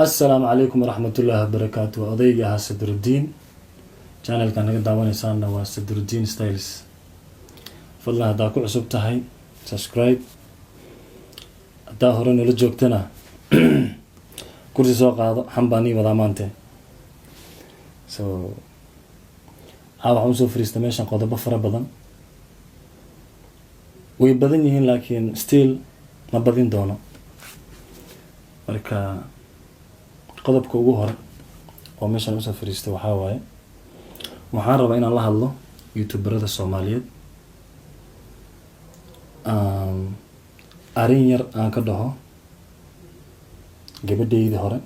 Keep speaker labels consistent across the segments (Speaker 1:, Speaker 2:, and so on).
Speaker 1: Assalaamu calaykum waraxmatullaahi wabarakaatu. Waa odaygii ahaa Sadrudiin. Channelka naga daawanaysaana waa Sadrudiin Styles. Fadlan, haddaa ku cusub tahay, subscribe. Haddaa hore nala joogtana, kursi soo qaado. Xan baa nii wadaa maante. So caa waxaan usoo fariista meeshan qodobo fara badan, way badan yihiin, laakiin still ma badin doono. Marka qodobka ugu hore oo meeshan usoo fariistay waxaa waaye, waxaan rabaa inaan la hadlo youtuberada Soomaaliyeed. Arrin yar aan ka dhaho gabadhaydii hore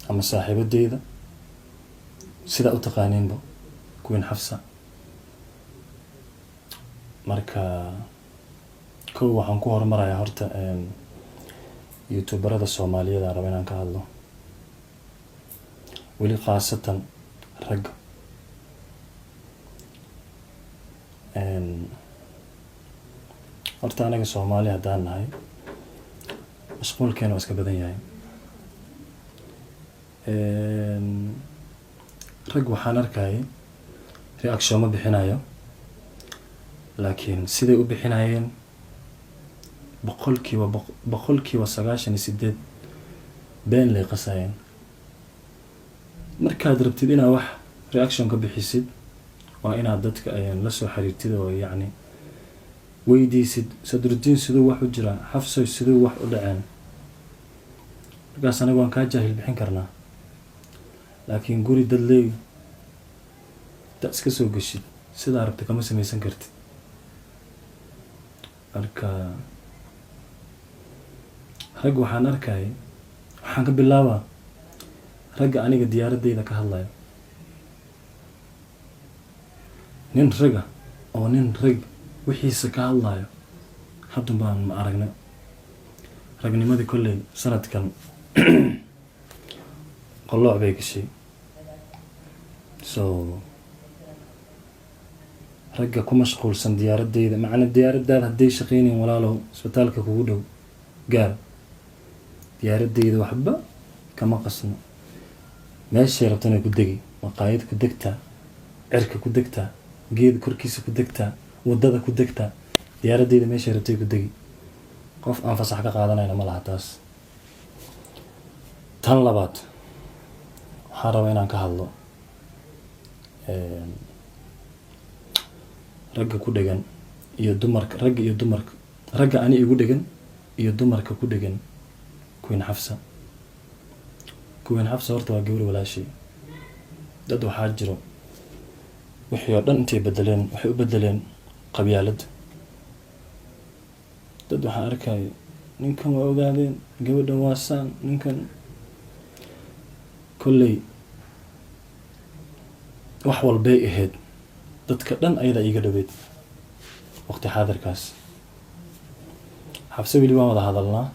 Speaker 1: ama saaxiibadeyda, sidaa u taqaaniinba, Queen Xafsa. Marka kow, waxaan ku horumarayaa horta youtuberada Soomaaliyeed aan raba inaan ka hadlo, weli khaasatan ragga. Horta anaga Soomaali haddaan nahay, mashquulkeena waa iska badan yahay. Rag waxaan arkayay reaction ma bixinayo, laakiin siday u bixinayeen boqolkiiba 98% been lay qasayeen. Markaad rabtid inaad wax reaction ka bixisid, waa inaad dadka la soo xiriirtid oo yacni weydiisid: "Sadrudiin, siduu wax u jiraa? Xafsoy, siduu wax u dhaceen?" Markaas anaga waan kaa jaahil bixin karnaa, laakiin guri dad leey hadaad iska soo geshid, sidaa rabta kama samaysan kartid. Marka rag waxaan arkayay, waxaan ka bilaabaa ragga aniga diyaaradeyda ka hadlayo. Nin raga oo nin rag wixiisa ka hadlayo haddun baan ma aragnay. Ragnimadii kolley sanadkan qallooc bay gashay. So ragga ku mashquulsan diyaaradeyda, macna diyaaraddaada hadday shaqeynayn, walaalow, isbitaalka kugu dhow gaar. Diyaaradeyda waxba kama qasno. Meeshay rabtana ku degi, maqaayad ku degtaa, cirka ku degtaa, geed korkiisa ku degtaa, waddada ku degtaa, diyaaradeyda meeshay rabtay ku degi. Qof aan fasax ka qaadanayna ma laha taas. Tan labaad, waxaan rabaa inaan ka hadlo ragga ku dhegan iyo dumarka, ragga iyo dumarka, ragga ani igu dhegan iyo dumarka ku dhegan Queen Xafsa. Queen Xafsa horta waa gabar walaashay. Dad waxaa jiro wixii oo dhan intay bedeleen, waxay u bedeleen qabyaalad. Dad waxaan arkaya: "Ninkan waa ogaadeen, gabadhan waa saan." Ninkan kolley wax walbay ahayd, dadka dhan ayadaa iiga dhaweyd waqti xaadirkaas. Xafse weli waan wada hadalnaa.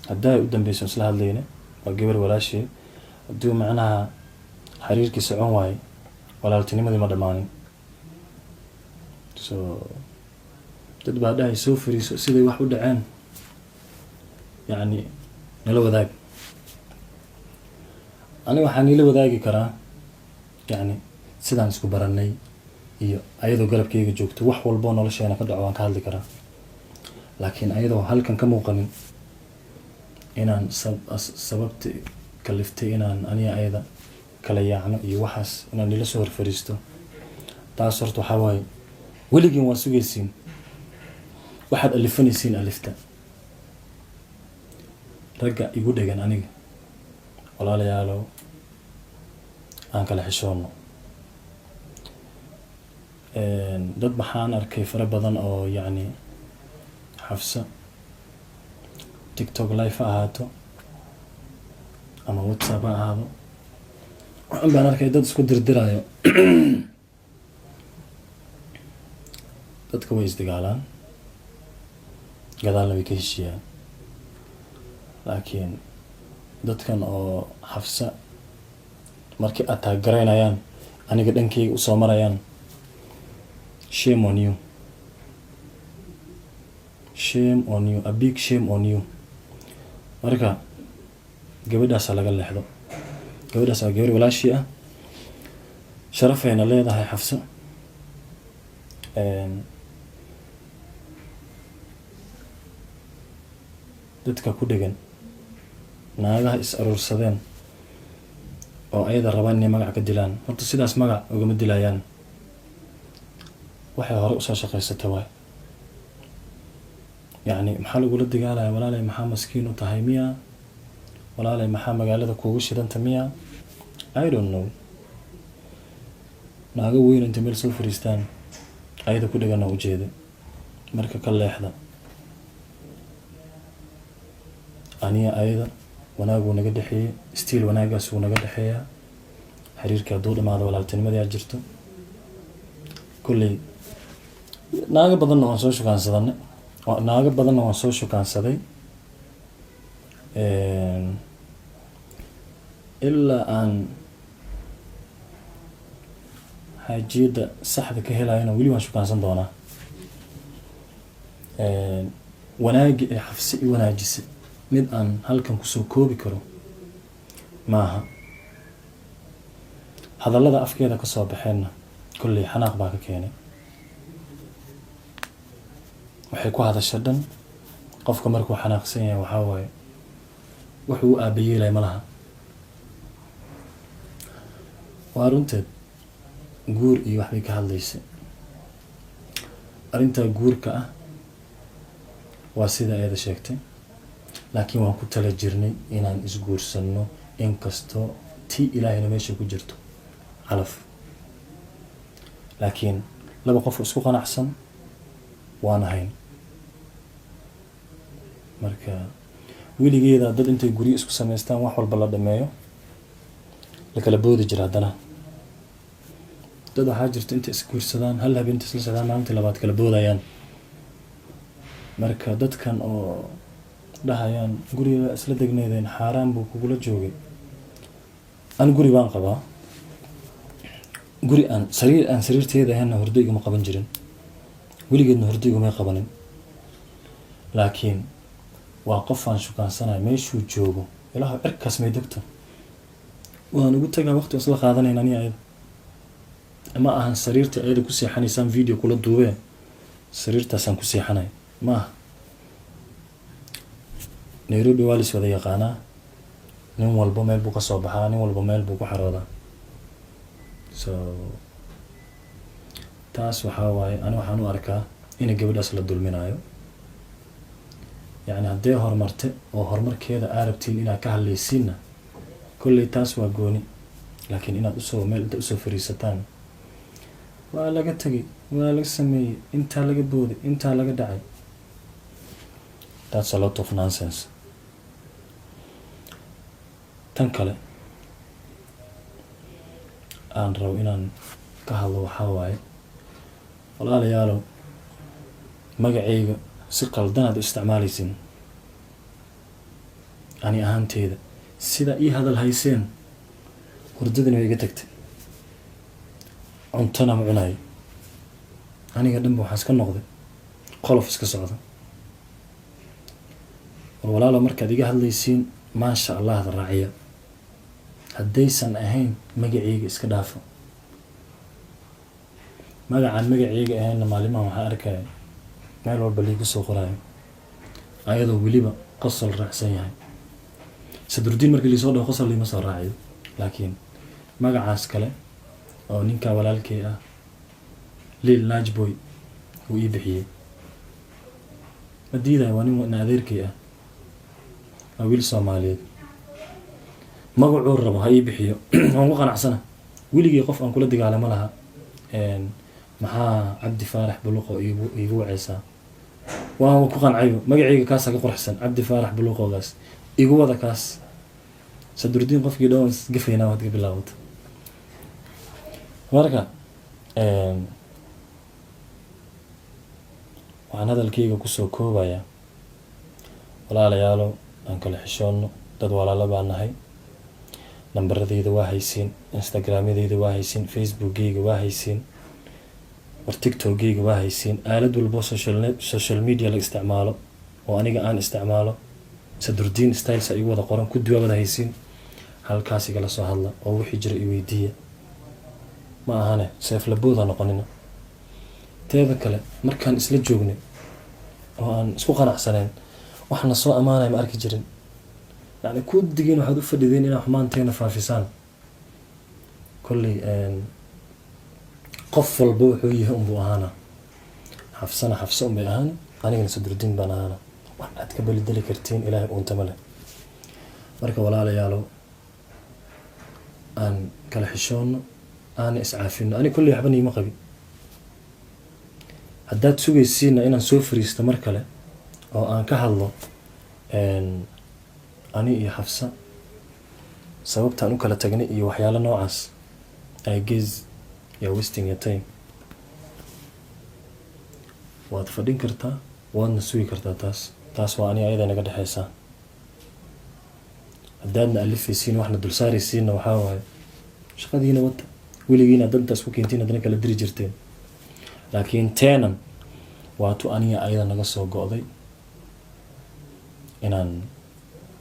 Speaker 1: Haddaa u dambeyso isla hadlayna, waa gabar walaashay. Hadduu macnaha xiriirkii socon waaye, walaaltinimadii ma dhammaanin. So dad baa dhahay: "Soo fariiso, siday wax u dhaceen yacni nala wadaag." Aniga waxaan niila wadaagi karaa yacni sidaan isku baranay iyo ayadoo garabkayga joogto. Wax walboo nolosheena ka dhaco waan ka hadli karaa, laakiin ayadoo halkan ka muuqanin inaan sababti kaliftay inaan aniga ayada kala yaacno iyo waxaas inaan nila soo horfariisto, taas horta waxaa waaye weligiin waa sugaysiin. Waxaad alifanaysiin alifta. Ragga igu dhegan aniga, walaalayaalow, aan kala xishoono. Dad waxaan arkay fara badan oo yacni Xafsa TikTok live ha ahaato ama WhatsApp ha ahaado, waxan baan arkay dad isku dirdiraayo. Dadka way isdagaalaan, gadaalna way ka heshiiyaan, laakiin dadkan oo Xafsa markii attack garaynayaan, aniga dhankeyga usoo marayaan, shame on you, shame on you, a big shame on you. Marka Gabadhaasa laga leexdo. Gabadhaas waa gabar walaashii ah, sharafayna leedahay Xafso. Dadka ku dhegan, naagaha is aruursadeen oo ayada rabaan inay magac ka dilaan, horta sidaas magac ugama dilayaan. Waxay hore usoo shaqaysata waay. Yacni maxaa lagula dagaalaya? Walaalay, maxaa maskiin u tahay miya? Walaalay, maxaa magaalada kuugu shidanta miya? I don't know. Naago weyn intay meel soo fariistaan ayada ku dhegana ujeeda. Marka ka leexda. Aniya ayada wanaaguu naga dhexeeyey, still wanaagaas wuu naga dhexeeyaa. Xiriirka hadduu dhamaado, walaaltinimadii aa jirto. Kolley naago badanna waan soo shukaansadanay, naago badanna waan soo shukaansaday, ilaa aan xaajiyadda saxda ka helayana weli waan shukaansan doonaa. Wanaagi ay Xafse i wanaajisay mid aan halkan kusoo koobi karo maaha. Hadallada afkeeda kasoo baxeenna kolley xanaaq baa ka keenay. Waxay ku hadasha dhan, qofka markuu xanaaqsan yahay, waxaa waaye wuxuu u aabayeelay ma laha. Waa runteed, guur iyo waxbay ka hadlaysay. Arrintaa guurka ah waa sida ayada sheegtay, laakiin waan ku tala jirnay inaan isguursanno, inkastoo tii Ilaahayna meesha ku jirto calaf, laakiin laba qof oo isku qanacsan waan ahayn. Marka weligeeda dad intay guryo isku samaystaan, wax walba la dhameeyo, la kala boodi jira. Haddana dad waxaa jirta intay isguursadaan, hal habeen intay isla socdaan, maalintii labaad kala boodayaan. Marka dadkan oo dhahayaan guriga isla degneedeen, xaaraan buu kugula joogay, an guri baan qabaa. Guri aan sariir aan sariirteeda ahaynna hurdo iguma qaban jirin, weligeedna hurdo igumay qabanin. Laakiin waa qof aan shukaansanayo. Meeshuu joogo, ilaahu cirkaas may degto, waan ugu tagaa, waqti isla qaadanayna aniga ayada. Ma ahan sariirta ayada ku seexanaysaan video kula duubee, sariirtaasaan ku seexanay ma aha. Nairobi waa lis wada yaqaanaa. Nin walbo meel buu kasoo baxaa, nin walbo meel buu ku xaroodaa. So taas waxaa waaye, ani waxaan u arkaa in gabadhaas la dulminayo. Yacni haddee horumarte oo horumarkeeda aa rabtiin inaad ka hadlaysiinna, kolley taas waa gooni. Laakiin inaad usoo meel inta usoo fariisataan, waa laga tegay, waa laga sameeyey, intaa laga booday, intaa laga dhacay, that's a lot of nonsense. Tan kale aan rabo inaan ka hadlo waxaa waaye, walaalayaalow, magacayga si qaldan aad u isticmaalaysin. Ani ahaanteyda sida ii hadal hayseen, hurdadani way iga tagtay, cuntona ma cunayo. Aniga dhanba waxaan iska noqday qolof iska socda. War walaalo, markaad iga hadlaysiin, maasha Allahda raaciya. Haddaysan ahayn, magacayga iska dhaafo. Magacaan magacayga ahaynna maalimahan waxaan arkaya meel walba liigu soo qoraayo, ayadoo weliba qosol raacsan yahay. Sadrudiin markii liisoo dhaho, qosol liima soo raaciyo, laakiin magacaas kale oo ninka walaalkay ah Liil Najboy uu ii bixiyey ma diidayo. Waa nin adeerkay ah, waa wiil Soomaaliyeed. Magacuu rabo ha ii bixiyo, waan ku qanacsana. Weligii qof aan kula dagaalamo laha. Maxaa Cabdi Faarax Buluqo iigu waceysaa? Waan ku qancaybo, magacayga kaasa ka qurxsan. Cabdi Faarax Buluqogaas igu wada. Kaas Sadrudiin qofkii dhowan gafaynaa waad ka bilaawata. Marka waxaan hadalkayga kusoo koobayaa, walaalayaalo, aan kala xishoonno. Dad walaalo baan nahay. Nambaradeyda waa haysiin, Instagramyadeyda waa haysiin, Facebookgeyga waa haysiin, war TikTokgeyga waa haysiin, aalad walbo social media la isticmaalo oo aniga aan isticmaalo. Sadurdiin Styles igu wada qoran, kuddi waa wada haysiin. Halkaas igala soo hadla oo wixii jira i weydiiya. Ma ahane seeflabooda noqonina. Teeda kale, markaan isla joognay oo aan isku qanacsaneen, waxna soo ammaanaya ma arki jirin. Yacni kudigeen waxaad u fadhideen inaa xumaanteena faafisaan. Kolley qof walba wuxuu yahay unbuu ahaana. Xafsana Xafsa unbay ahaani, anigana Sadurdiin baan ahaana. Wax aad ka belideli kartiin Ilaahay uuntama leh. Marka walaalayaalow, aan kala xishoonno, aana iscaafino. Ani kolley waxba niima qabin. Haddaad sugaysiinna inaan soo fariisto mar kale oo aan ka hadlo ani iyo Xafsa sababtaan u kala tagnay iyo waxyaalo noocaas, I guess you're wasting your time. Waad fadhin kartaa, waadna sugi kartaa. Taas waa ani ayada naga dhexeysaa. Haddaadna alifaysiin, waxna dulsaaraysiinna, waxaa waaye shaqadiina wata. Weligiina dantaas ku keentiin, haddana kala diri jirteen. Laakiin teenan waa tu aniga ayada naga soo go'day inaan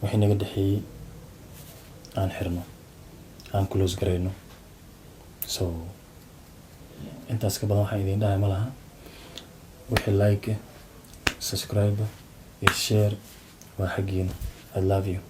Speaker 1: wixii naga dhexeeyey aan xirno, aan close garayno. So intaas ka badan waxaan idin dhahay ma laha. Wixii like, subscribe iyo share waa xaggiina. I love you.